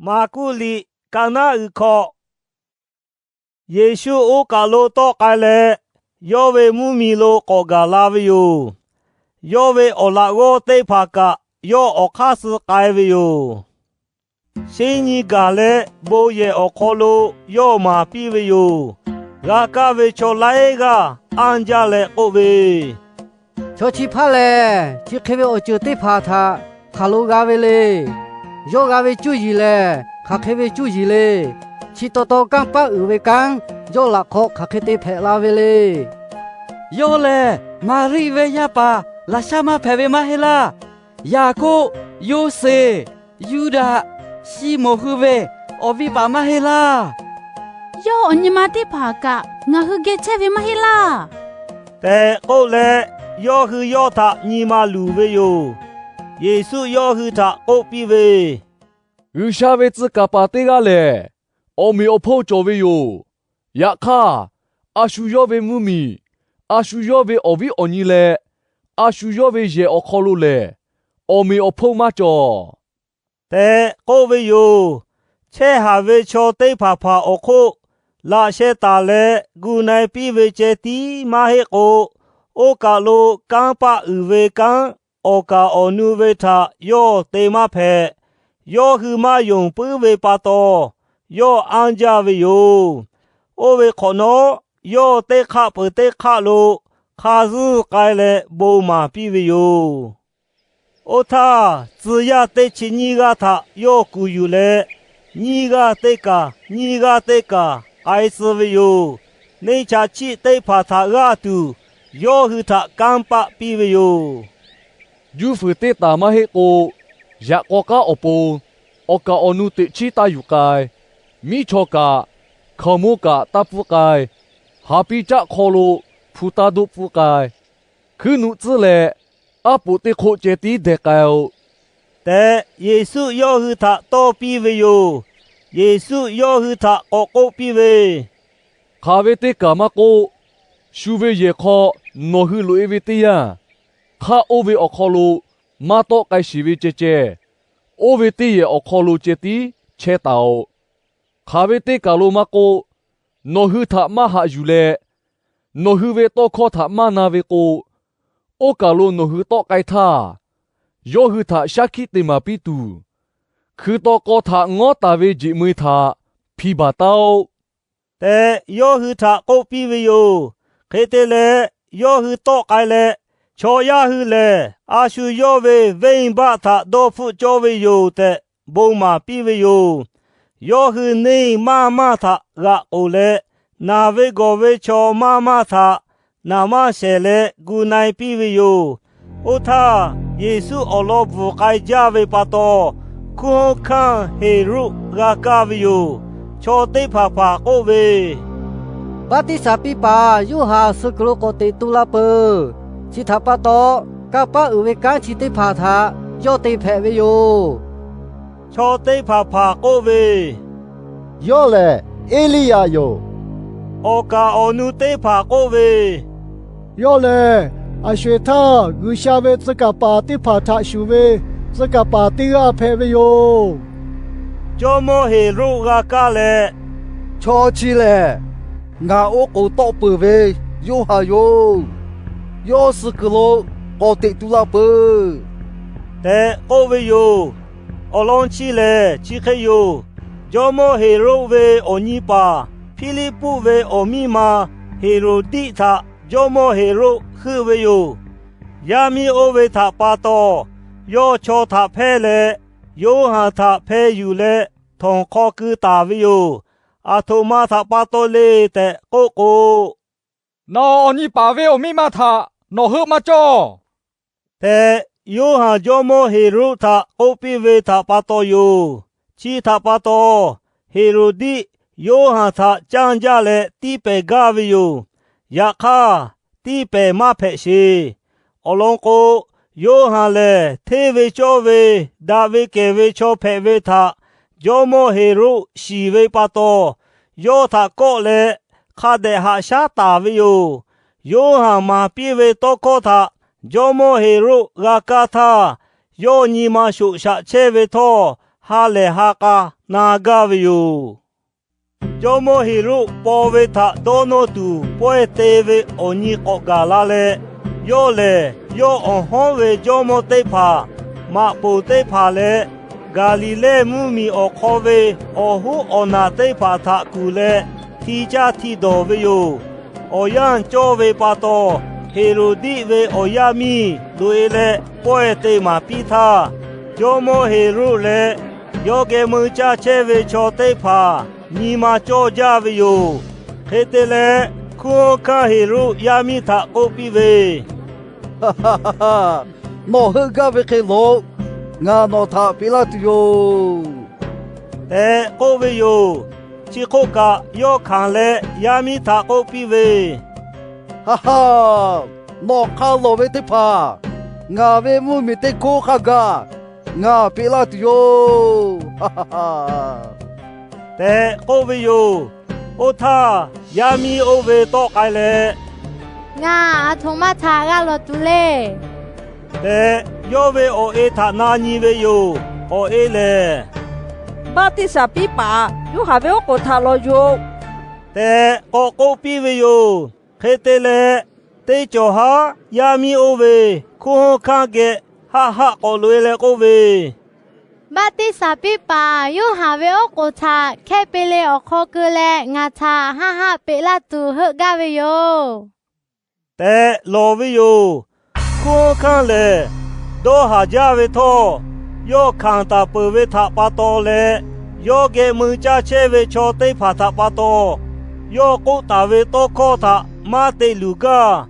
Maˍkuˆ liꞈ Kaˍnaˆ uiˍ hkawꞈ. Yeˍsuˆ oˇ kaˬ lo tawˆ k'ai leh, yawˇ ve mvuhˇ miˬ lo k'awꞈ gaˬ la ve yoˬ. Yawˇ ve awˬ laꞈ g'awˇ teˇ hpaˍ kaꞈ yawˇ awˬ hk'aˇ suh k'ai ve yoˬ. Shinˉ nyi gaˬ leh bon yehˬ awˬ hk'aw lo yawˇ maˍ piˇ ve yoˬ. G'a kaˇ ve chaw laiˉ g'aˇ anˇ jaˇ leh k'oˆ ve, Chaw chi hpaˇ lehˬ, chi hk'e ve awˬ ceuˬ teˇ hpaˍ htaꞈ hk'aˬ lo g'a ve le. Yawˇ g'a ve cuˇ yiˍ lehˬ, hk'aˬ hk'e ve cuˇ yiˍ le. Chi taw taw kanˇ paˆ uiˍ ve kanˉ yawˇ laꞈ hk'aw hk'aˬ hk'e te hpehꞈ la ve le. Yawˇ lehˬ, Maˍriˆ ve yaˇ paˍ laꞈ shaˉ maˇ hpehꞈ ve maˇ heˆ laˇ. Yaˍkoˆ, Yoˇseˍ, Yuˇdaꞈ, Siˉmonˍ hui ve awˬ viˉ paˍ maˇ heˆ laˇ. Yawˇ awˬ nyi ma teˇ hpaˍ kaꞈ ngaˬ hui geh chehˇ ve maˇ heˆ laˇ tehꞈ k'oˆ leh, yawˇ hui yawˇ htaꞈ nyi ma luˬ ve yoˬ. Yeˍsuˆ yawˇ hui htaꞈ k'oˆ piˇ ve, G'uiˬsha ve tcuh kaˍ paˍ teˇ g'aˇ lehˬ, awˬ meꞈ awˬ hponˇ cawˬ ve yoˬ. Yaꞈ hk'aˇ, a shu yawˇ ve mvuhˇ miˬ, a shu yawˇ ve awˬ viˉ awˬ nyi leh, a shu yawˇ ve yehˬ awˬ hk'aw lo lehˬ, awˬ meꞈ awˬ hponˇ maˇ cawˬ tehꞈ k'oˆ ve yoˬ. Chehˇ haˍ ve chaw teˇ hpaˍ hpaˍ awˬ hk'oˆ laꞈ sheh taˍ leh gu na-e piˇ ve ceh tiˉ maˇ heˆ k'o, oˇ kaˬ lo kanˇ paˆ uiˍ ve kanˉ awˬ kaˍ awˬ nu ve htaꞈ yawˇ te maˇ hpehꞈ. Yawˇ hui maˇ yonˍ puiˉ ve pa taw, yawˇ anˇ jaˇ ve yoˬ. Oˇ ve hk'awꞈ nawˉ, yawˇ teˇ hk'aˆ peuˬ teˇ hk'aˆ lo hk'a zuhˇ k'ai leh bon maˍ piˇ ve yoˬ. Oˇ htaˇ, tcuh yaˇ teˇ chi nyiˇ g'aˇ htaꞈ yawˇ kuˬ yuˬ leh, nyiˇ g'aˇ teˇ kaˬ nyiˇ g'aˇ teˇ kaˬ k'ai tcuh ve yoˬ. Neˇ chaꞈ chiˆ teˇ hpaˍ htaꞈ g'aˇ tuˬ, yawˇ hui htaꞈ kanˇ paˆ piˇ ve yoˬ. Juˇ fuiˍ teˇ taˍ maˇ heˆ k'o, yaꞈ k'aw k'aˉ awˬ pon awˬ kaˍ awˬ nu teꞈ chiˉ taˇ yuˬ k'ai. Miˉ chaw kaꞈ, hkaoˍmonˇ kaꞈ taˇ pfuhˇ k'ai. Haˍ piˇ caˆ hk'aw lo hpu taˇ doˆ pfuhˇ k'ai. Hkuiˉ nuˆ tcuhˉ leh, aˉ poꞈ teˇ hk'oˆ ceh tiˉ deh k'ai-o tehꞈ, Yeˍsuˆ yawˇ hui htaꞈ tawˇ piˇ ve yoˬ. Yeˍsuˆ yawˇ hui htaꞈ k'awꞈ k'oˆ piˇ ve, Hk'aˬ ve teˇ kaˬ maˇ k'oˆ, shu ve yehˬ hk'aw nawˬ hui loꞈ-e ve teˇ yanˇ, hk'aˆ oˇ ve awˬ hk'aw lo maˇ tawˆ k'ai sheˍ ve ceh ceh, oˇ ve teˇ yehˬ awˬ hk'aw lo ceh tiˉ chehˇ taˍ-oꞈ. Hk'aˬ ve teˇ kaˬ lo maˇ k'oˆ, nawˬ hui htaꞈ maˇ haꞈ yuˬ leh, nawˬ hui ve tawˇ hkawˇ htaꞈ maˇ na ve k'o, oˇ kaˬ lo nawˬ hui tawˆ k'ai htaˇ, yawˇ hui htaꞈ shaˉ hkiˆ te maˍ piˇ tuˬ, hkui taw k'aw htaꞈ ngawˉ taˍ ve jeꞈ meu-e htaꞈ hpi baˬ taˉ-oˆ tehꞈ, yawˇ hui htaꞈ k'oˆ piˇ ve yoˬ. Hk'e te leh, yawˇ hui tawˆ k'ai leh, Chaw yaˇ hui lehˬ, a shu yawˇ ve venˇ baˆ htaꞈ dawˇ hpfuhˆ cawˇ ve yoˬ tehꞈ bon maˍ piˇ ve yoˬ. Yawˇ hui neˇ maˇ maˇ htaꞈ g'aꞈ k'oˬ leh, naˬ ve gawˬ ve chaw maˇ maˇ htaꞈ naˍ manˇ shehˍ leh gu na-e piˇ ve yoˬ. Oˇ htaˇ, Yeˍsuˆ awˬ lawn bvuhˬ k'ai jaˇ ve pa taw, hkunˉ hawˉ hkanˇ Heˍroˆ g'a kaˇ ve yoˬ. Chaw teˇ hpaˍ hpaˍ k'oˆ ve, Baˆtiˆsaˬ piˇ paˍ Yoˇhanˬ suh kuiˬ lo k'awꞈ teꞈ tu la peuˬ. Chi htaꞈ pa taw, kanˇ paˆ uiˍ ve kanˉ chi teˇ hpaˍ htaꞈ yawˇ te hpehꞈ ve yoˬ. Chaw teˇ hpaˍ hpaˍ k'oˆ ve, Yawˇ lehˬ Eˇliˇyaꞈ yoˬ. Awˬ kaˍ awˬ nu teˇ hpaˍ k'oˆ ve, Yawˇ lehˬ, aˬ sho-eˬ htaˇ G'uiˬsha ve tcuh kaˍ paˍ teˇ hpaˍ htaꞈ shuˍ ve tcuh kaˍ paˍ teˇ g'aˇ hpehꞈ ve yoˬ. Jawˇmawˇ Heˍroˆ g'a kaˇ leh, Chaw chi lehˬ, ngaˬ oˉ k'oˍ tawˆ peuˬ ve Yoˇhanˬ yoˬ. Yawˇ suh kuiˬ lo k'awꞈ teꞈ tu la peuˬ tehꞈ k'oˆ ve yoˬ. Awˬ lawn chi lehˬ chi hk'e yoˬ. Jawˇmawˇ Heˍroˆ ve awˬ nyi paˍ Hpiˇliˇpuˆ ve awˬ miˇ ma Heˍroˍdiˆ htaꞈ jawˇmawˇ Heˍroˆ heuˆ ve yoˬ. Yaˇ miˇ oˇ ve htaꞈ pa taw, yawˇ chaw htaꞈ hpehˇ leh, Yoˇhanˬ htaꞈ hpeh yuˬ leh htawnˍ hk'aw keu taˍ ve yoˬ. Aˬ htoꞈ ma htaꞈ pa taw le tehꞈ k'oˆ k'o, Nawˬ awˬ nyi paˍ ve awˬ miˇ ma htaꞈ nawˬ heuˆ maˇ cawˇ tehꞈ, Yoˇhanˬ jawˇmawˇ Heˍroˆ htaꞈ k'oˆ piˇ ve htaꞈ pa taw yoˬ. Chi htaꞈ pa taw, Heˍroˍdiˆ Yoˇhanˬ htaꞈ canˇ jaˇ leh tiˇ pehˍ gaˇ ve yoˬ. Yaꞈ hk'aˇ, tiˇ pehˍ maˇ hpehꞈ sheˍ. Awˬ lawn k'o, Yoˇhanˬ lehˬ hteˇ ve cawˇ ve daꞈ ve kehˬ ve chaw hpehꞈ ve htaꞈ jawˇmawˇ Heˍroˆ shiˍ ve pa taw, yawˇ htaꞈ kawˆ leh hk'a dehꞈ haꞈ shaˉ taˍ ve yoˬ. Yoˇhanˬ maˍ piˇ ve tawˇ hkawˇ htaꞈ jawˇmawˇ Heˍroˆ g'a kaˇ htaˇ, yawˇ nyi ma shoꞈ shaꞈ chehˇ ve htawˇ, ha lehˬ ha k'a na gaˇ ve yoˬ. Jawˇmawˇ Heˍroˆ paw ve htaꞈ dawˇ nawˇ tuˬ pawehˇ te ve awˬ nyi k'awꞈ gaˬ la leh, yawˇ lehˬ yawˇ awˬ hawˉ ve jawˇmawˇ teˇ hpaˍ, maꞈ poˍ teˇ hpaˍ leh Gaˍliˍlehˇ mvuhˇmiˬ awˬ hk'aw ve awˬ hoˉ awˬ naˬ teˇ hpaˍ htaꞈ kuˬ leh, hti caˇ hti dawˬ ve yoˬ. Awˬ yanˇ cawˇ ve pa taw, Heˍroˍdiˆ ve awˬ yaˇ miˇ loꞈ-e leh pawehˇ te maˍ piˇ htaˇ, jawˇmawˇ Heˍroˆ leh yawˇ geh mui caˇ chehˇ ve chaw teˇ hpaˍ nyi ma cawˇ jaˇ ve yoˬ. Hk'e te leh, hkunˉ hawˉ hkanˇ Heˍroˆ yaˇ miˇ htaꞈ k'oˆ piˇ ve, Nawˬ heuˆ gaˇ ve hk'e lo, ngaˬ nawˬ htaꞈ peꞈ laˇ tuˬ yoˬ tehꞈ k'oˆ ve yoˬ. Chi hk'oˆ kaꞈ, yawˇ hkanˍ leh yaˇ miˇ htaꞈ k'oˆ piˇ ve, Ha ha, nawˬ hk'a lawˬ ve teˇ hpaˍ ngaˬ ve mvuhˇmiˬ teˇ hkoˇ hk'a gaˬ ngaˬ peꞈ laˇ tuˬ yoˬ tehꞈ k'oˆ ve yoˬ. Oˇ htaˇ, yaˇ miˇ oˇ ve tawˆ k'ai leh, Ngaˬ aˬ htoꞈ ma htaꞈ g'a lawˬ tuˬ le tehꞈ, yawˇ ve awˬ e htaꞈ na nyi ve yoˬ. Awˬ e lehˬ, Baˆtiˆsaˬ piˇ paˍ Yoˇhanˬ ve oˉ k'oˍ htaꞈ lawˬ yoˬ tehꞈ k'awꞈ k'oˆ piˇ ve yoˬ. Hk'e te leh, teˇ cawˬ haˉ yaˇ miˇ oˇ ve hkunˉ hawˉ hkanˇ geh haˆ haˆ k'awꞈ loꞈ-e leh k'oˆ ve, Baˆtiˆsaˬ piˇ paˍ Yoˇhanˬ ve oˉ k'oˍ htaꞈ hkehˇ pe le awˬ hk'aw keu leh ngaˬ htaꞈ haˆ haˆ peꞈ laˇ tuˬ heuˆ gaˇ ve yoˬ tehꞈ lawˬ ve yoˬ. Hkunˉ hawˉ hkanˇ lehˬ, dawˇ haˍ jaˇ ve htawˇ, yawˇ hkanˍ taˍ peuˬ ve htaꞈ pa taw leh, yawˇ geh mui caˇ chehˇ ve chaw teˇ hpaˍ htaꞈ pa taw, yawˇ k'oˆ taˍ ve tawˇ hkawˇ htaꞈ maˇ te luˬ gaˇ.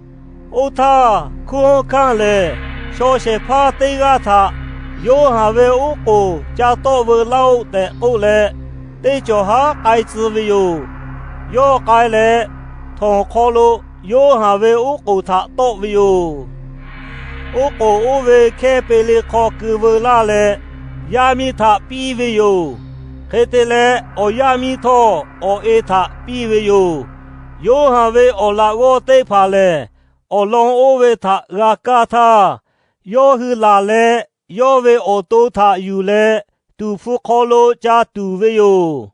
Oˇ htaˇ, hkunˉ hawˉ hkanˇ lehˬ shaw shehˍ hpaˇ teˇ g'aˇ htaꞈ Yoˇhanˬ ve oˉ k'oˍ ca tawˆ veu laˇ-oˆ tehꞈ k'oˆ leh, teˇ cawˬ haˉ k'ai tcuh ve yoˬ. Yawˇ k'ai leh, htawnˍ hk'aw lo Yoˇhanˬ ve oˉ k'oˍ htaꞈ tawˆ ve yoˬ. Oˉ k'oˍ oˇ ve hkehˇ pe le hk'aw keu veu laˇ leh, yaˇ miˇ htaꞈ piˇ ve yoˬ. Hk'e te leh, awˬ yaˇ miˇ htawˇ awˬ e htaꞈ piˇ ve yoˬ. Yoˇhanˬ ve awˬ laꞈ g'awˇ teˇ hpaˍ lehˬ, awˬ lawn oˇ ve htaꞈ g'a kaˇ htaˇ, yawˇ hui laˬ leh yawˇ ve awˬ to htaꞈ yuˬ leh tuˍ hpfuh hk'aw lo ca tuˍ ve yoˬ.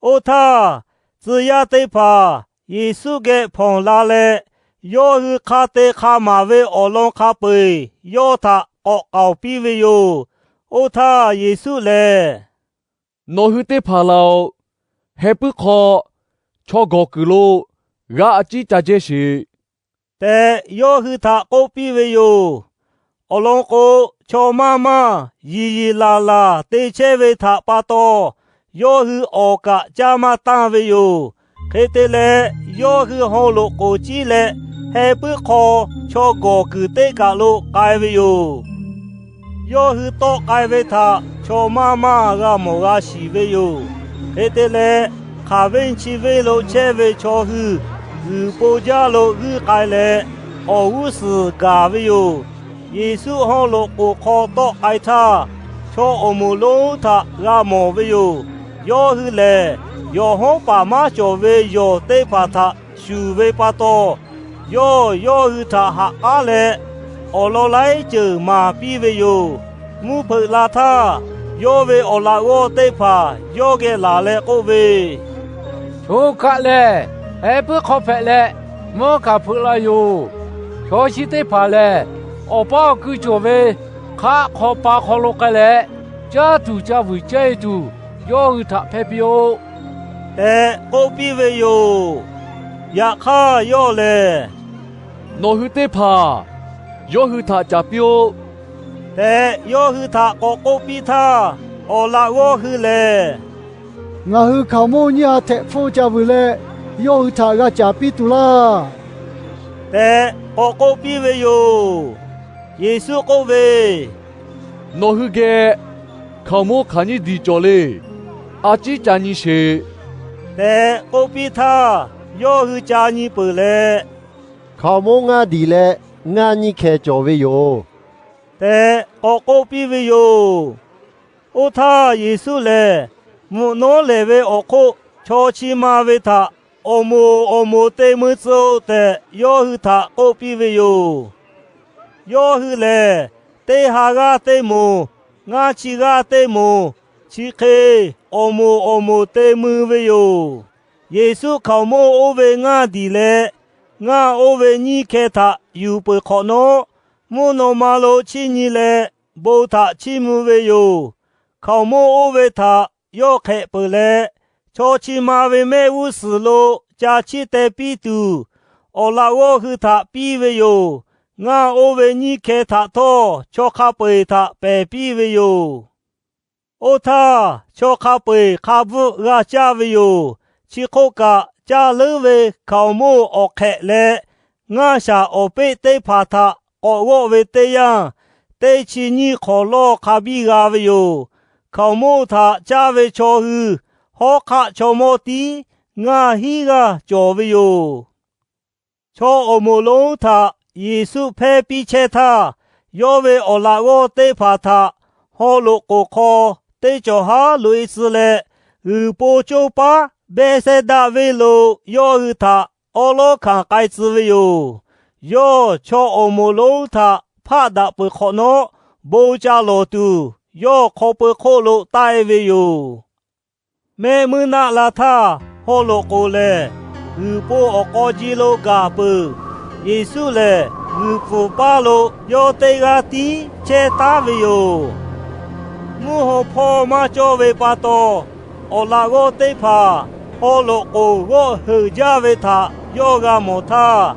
Oˇ htaˇ, tcuh yaˇ teˇ hpaˍ Yeˍsuˆ geh hpawnˬ la leh, yawˇ hui hk'a te hk'a maˍ ve awˬ lawn hk'a peu-eˬ yawˇ htaꞈ k'awꞈ k'aoˍ piˇ ve yoˬ. Oˇ htaˇ Yeˍsuˆ lehˬ, Nawˬ hui teˇ hpaˍ laˬ-oꞈ. Heh puiˉ hk'aw chaw gawˬ kuiˬ lo g'aˇ a ciˉ ca jehˇ sheˍ tehꞈ, yawˇ hui htaꞈ k'oˆ piˇ ve yoˬ. Awˬ lawn k'o, chaw maˇ maˇ yiˍ yiˍ laˬ laˬ te chehˇ ve htaꞈ pa taw, yawˇ hui awˍ kaꞈ caˇ maˇ tanˇ ve yoˬ. Hk'e te leh, yawˇ hui haw loꞈ k'oˍ ciˉ leh heh puiˉ hk'aw chaw gawˬ kuiˬ teˇ kaˬ lo k'ai ve yoˬ. Yawˇ hui tawˆ k'ai ve htaꞈ chaw maˇ maˇ g'a mawˬ g'a shiˍ ve yoˬ. Hk'e te leh, hk'aˬ venˇ chi venˇ lo chehˇ ve chaw hui g'uiˬ po jaˇ lo g'uiˇ k'ai leh, awˬ g'uˇ suhˍ gaˬ ve yoˬ. Yeˍsuˆ haw loꞈ k'oˍ hk'aw tawˆ k'ai htaˇ, chaw awˬ moˍ lonˉ htaꞈ g'a mawˬ ve yoˬ. Yawˇ hui lehˬ, yawˬ hawˉ paˍ maˇ cawˬ ve yawˬ teˇ hpaˍ htaꞈ shuˍ ve pa taw, yawˇ yawˇ hui htaꞈ haꞈ k'aˉ leh, awˬ lawn laiˉ ceuˬ maˍ piˇ ve yoˬ. Mvuhˇ hpeuꞈ la htaˇ, yawˇ ve awˬ laꞈ g'awˇ teˇ hpaˍ yawˇ geh laˬ leh k'oˆ ve, Choˬ kaˬ lehˬ, heh puiˉ hk'aw hpehꞈ leh mvuhˇ kaꞈ hpeuꞈ la yoˬ. Chaw chi teˇ hpaˍ lehˬ, awˬ paˇ awˬ kui cawˬ ve hk'aˆ hk'aw pa hk'aw lo k'ai leh, caˇ tuˬ ca vuiˬ caˇ-e tuˬ, yawˇ hui htaꞈ hpehˇ piˇ-oˆ tehꞈ k'oˆ piˇ ve yoˬ. Yaꞈ hk'aˇ yawˇ lehˬ, Nawˬ hui teˇ hpaˍ yawˇ hui htaꞈ caˍ piˇ-oˆ tehꞈ, yawˇ hui htaꞈ k'awꞈ k'oˆ piˇ htaˇ, awˬ laꞈ g'awˇ hui lehˬ, Ngaˬ hui hkaoˍmonˇ nyiˇ ha htehꞈ hpfuhˇ ca vuiˬ leh, yawˇ hui htaꞈ g'a caˍ piˇ tuˬ laˇ tehꞈ k'awꞈ k'oˆ piˇ ve yoˬ. Yeˍsuˆ k'oˆ ve, Nawˬ hui geh hkaoˍmonˇ hk'aˬ nyiˇ diˬ cawˬ le. A ciˉ ca nyi sheˍ tehꞈ k'oˆ piˇ htaˇ, yawˇ hui ca nyi peuˬ leh, Hkaoˍmonˇ ngaˇ diˬ leh ngaˇ nyiˇ hkeh cawˬ ve yoˬ tehꞈ k'awꞈ k'oˆ piˇ ve yoˬ. Oˇ htaˇ Yeˍsuˆ lehˬ, mvuhꞈ nawˉ lehˍ ve awˬ hk'oˆ chaw chi ma ve htaꞈ awˬ moˍ awˬ moˍ te mui tcuh-oˆ tehꞈ, yawˇ hui htaꞈ k'oˆ piˇ ve yoˬ. Yawˇ hui lehˬ, teˇ ha g'aˇ teˇ moˍ, ngaˇ chi g'aˇ teˇ moˍ, chi hk'e awˬ moˍ awˬ moˍ te mui ve yoˬ. Yeˍsuˆ hkaoˍmonˇ oˇ ve ngaˇ diˬ leh ngaˇ oˇ ve nyiˇ hkeh htaꞈ yuˬ peuˬ hk'awꞈ nawˉ, mvuhˇ naw ma lo chiˇ nyi leh bon htaꞈ chiˇ mvuh ve yoˬ. Hkaoˍmonˇ oˇ ve htaꞈ yawˇ hk'ehꞈ peuˬ leh, chaw chi ma ve mehˆ g'uˇ suhˍ lo ca chiˇ teh piˇ tuˬ, awˬ laꞈ g'awˇ hui htaꞈ piˇ ve yoˬ. Ngaˇ oˇ ve nyiˇ hkeh htaꞈ htawˇ chaw hk'a peu-eˬ htaꞈ pehˬ piˇ ve yoˬ. Oˇ htaˇ, chaw hk'a peu-eˬ hk'a bvuhˆ g'a caˇ ve yoˬ. Chi hk'oˆ kaꞈ, caˇ leuˉ ve hkaoˍmonˇ awˬ hk'ehꞈ leh ngaˇ shaˍ awˬ peˆ teˇ hpaˍ htaꞈ k'awꞈ g'awˆ ve teˇ yanˇ, teˇ chi nyiˇ hk'awˍ lawˇ hk'a biˇ g'a ve yoˬ. Hkaoˍmonˇ htaꞈ caˇ ve chaw hui hawˉ hk'aˆ chaw mawˇ tiˉ ngaˇ hinˉ g'aˇ cawˬ ve yoˬ. Chaw awˬ moˍ lonˉ htaꞈ Yeˍsuˆ hpehˇ piˇ chehˇ htaˇ, yawˇ ve awˬ laꞈ g'awˇ teˇ hpaˍ htaꞈ haw loꞈ k'oˍ hk'aw teˇ cawˬ haˉ loꞈ-e tcuh leh, g'uiˬ po coˇ paˉ Behˇsehˇdaˆ venˇ lo yawˇ hui htaꞈ awˉ lawˉ hkanˍ k'ai tcuh ve yoˬ. Yawˇ chaw awˬ moˍ lonˉ htaꞈ hpaˆ daꞈ peuˬ hk'awꞈ nawˉ, bon ca lawˬ tuˬ yawˇ hk'aw pui hk'oˆ lo taˆ-e ve yoˬ. Mehˆ muiˉ naˆ la htaˇ, haw loꞈ k'oˍ lehˬ g'uiˬ po awˬ k'aw ji lo gaˬ peuˬ. Yeˍsuˆ lehˬ, g'uiˬ pfuhˍ paˇ lo yawˇ teˇ g'aˇ tiˉ chehˇ taˉ ve yoˬ. Mvuhˇ haw hpawˇ maˇ cawˇ ve pa taw, awˬ laꞈ g'awˇ teˇ hpaˍ haw loꞈ k'oˍ g'awˆ heuˬ jaˇ ve htaꞈ yawˇ g'a mawˬ htaˇ,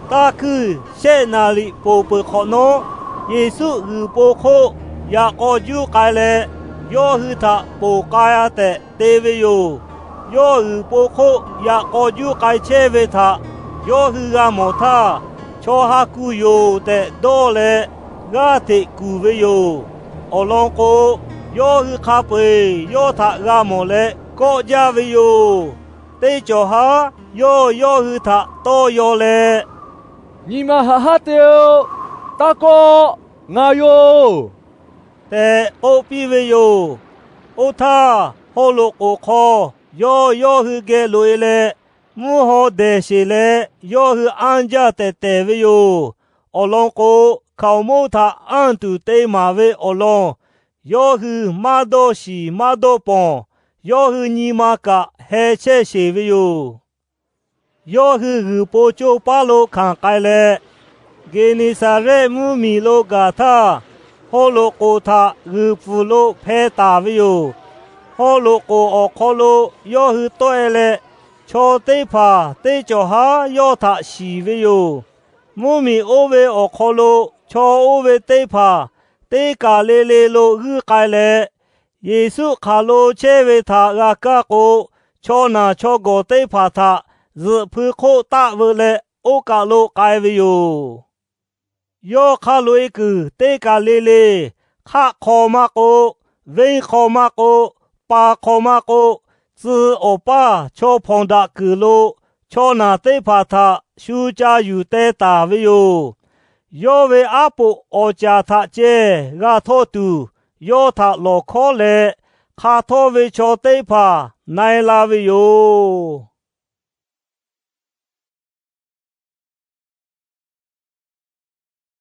taˇ hkuiˇ shehˆ naˍ riˍ poˬ peuˬ hk'awꞈ nawˉ, Yeˍsuˆ g'uiˬ po hk'oˆ yaꞈ k'aw juˇ k'ai leh, yawˇ hui htaꞈ ponˬ k'ai-a tehꞈ te ve yoˬ. Yawˇ g'uiˬ po hk'oˆ yaꞈ k'aw juˇ k'ai chehˇ ve htaꞈ yawˇ hui g'a mawˬ htaˇ, chaw ha kuˬ yoˬ tehꞈ dawˇ leh g'aˇ hteꞈ kuˬ ve yoˬ. Awˬ lawn k'o, yawˇ hui hk'a peu-eˬ yawˇ htaꞈ g'a mawˬ leh kawˆ jaˇ ve yoˬ. Teˇ cawˬ haˉ yawˇ yawˇ hui htaꞈ tawˇ yaw leh, Nyi ma haꞈ haˉ te-o. Taˇ kawˆ. Ngaˬ yoˬ tehꞈ k'oˆ piˇ ve yoˬ. Oˇ htaˇ, haw loꞈ k'oˍ hk'aw yawˇ yawˇ hui geh loꞈ-e leh, mvuhˇ haw dehˬ sheˬ leh yawˇ hui anˇ jaˇ tehˬ tehˬ ve yoˬ. Awˬ lawn k'o, hkaoˍmonˇ htaꞈ anˇ tuˬ te maˍ ve awˬ lawn yawˇ hui maˇ dawˇ shiˍ maˇ dawˇ pawnˍ, yawˇ hui nyi ma kaꞈ heh chehˇ sheˬ ve yoˬ. Yawˇ hui g'uiˬ po coˇ paˉ lo hkanˍ k'ai leh, Geˍneˍsaˍrehˆ mvuhˇmiˬ lo gaˬ htaˇ, haw loꞈ k'oˍ htaꞈ g'uiˬ pfuhˍ lo hpeh taˍ ve yoˬ. Haw loꞈ k'oˍ awˬ hk'aw lo yawˇ hui tawˆ-e leh, chaw teˇ hpaˍ teˇ cawˬ haˉ yawˇ htaꞈ shiˍ ve yoˬ. Mvuhˇmiˬ oˇ ve awˬ hk'aw lo chaw oˇ ve teˇ hpaˍ teˇ kaˬ le le lo g'uiˇ k'ai leh, Yeˍsuˆ hk'aˬ lo chehˇ ve htaꞈ g'a kaˇ k'o, chaw naˬ chaw gawˬ teˇ hpaˍ htaꞈ zuhꞈ hpui hk'oˆ taˆ veu leh oˇ kaˬ lo k'ai ve yoˬ. Yawˇ hk'a loꞈ-e kuiˬ teˇ kaˬ le le, hk'aˆ hk'aw maˇ k'oˆ, venˇ hk'aw maˇ k'oˆ, pa hk'aw maˇ k'oˆ, tcuh awˬ paˇ chaw hpawnˬ daꞈ kuiˬ lo chaw naˬ teˇ hpaˍ htaꞈ shu ca yuˬ teh taˍ ve yoˬ. Yawˇ ve aˉ poꞈ awˬ caˍ htaꞈ ceh g'a htawˇ tuˬ, yawˇ htaꞈ lawˬ hkawˉ leh hk'a htawˇ ve chaw teˇ hpaˍ na-e la ve yoˬ.